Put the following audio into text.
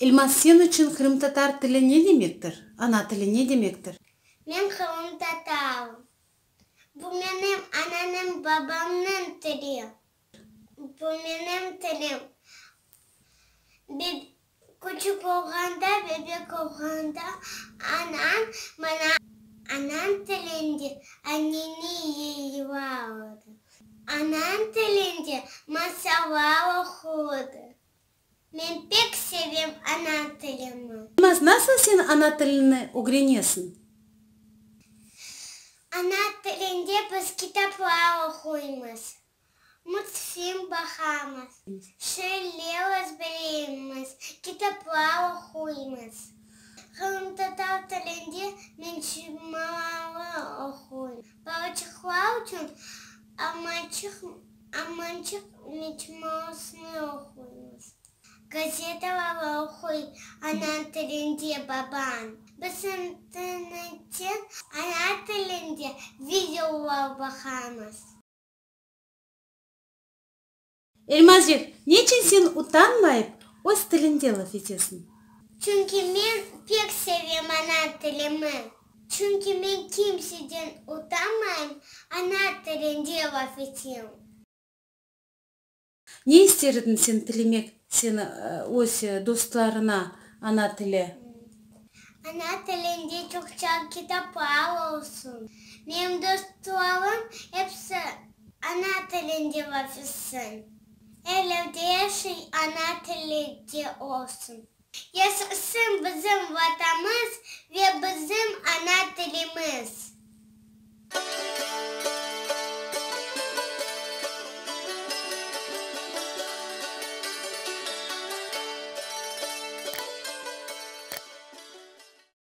Elmaz, sen içün qırımtatar tili ne demektir? Ana tili ne demektir? Men qırımtatarım. Bu menim ananıñ, babamnıñ tili. Bu menim tilim. Küçük olğanda, bebek olğanda anam maña anam tilinde anneni yırlardı. Anam tilinde masallar oqurdı. Men pek sevem ana tilimi. Elmaz, nasıl sen ana tilini ögrenesiñ? Ana tilinde biz kitaplar oquymız, multfilm baqamız, şiirler ezberleymiz, kitaplar oquymız. Qırımtatar tilinde mecmualar oquyım. Balaçıqlar içün Almançıq Almançıq mecmuasını oquymız. Gazetalar oquy ana tilinde babam. Biz internetten ana tilinde videolar baqamız. Elmazcıq, neçün sen utanmayıp öz tilinde laf etesiñ? Çünki men pek sevem ana tilimi. Çünki men kimseden utanmayım, ana tilinde laf etem. Ne ister ediñ sen tilemek sen öz dostlarına ana tili? Ana tilinde çoqça kitaplar olsun. Menim dostlarım episi ana tilinde laf etsin. Er evde er şey ana tilinde olsun. Yaşasın bizim Vatanımız ve bizim ana tilimiz!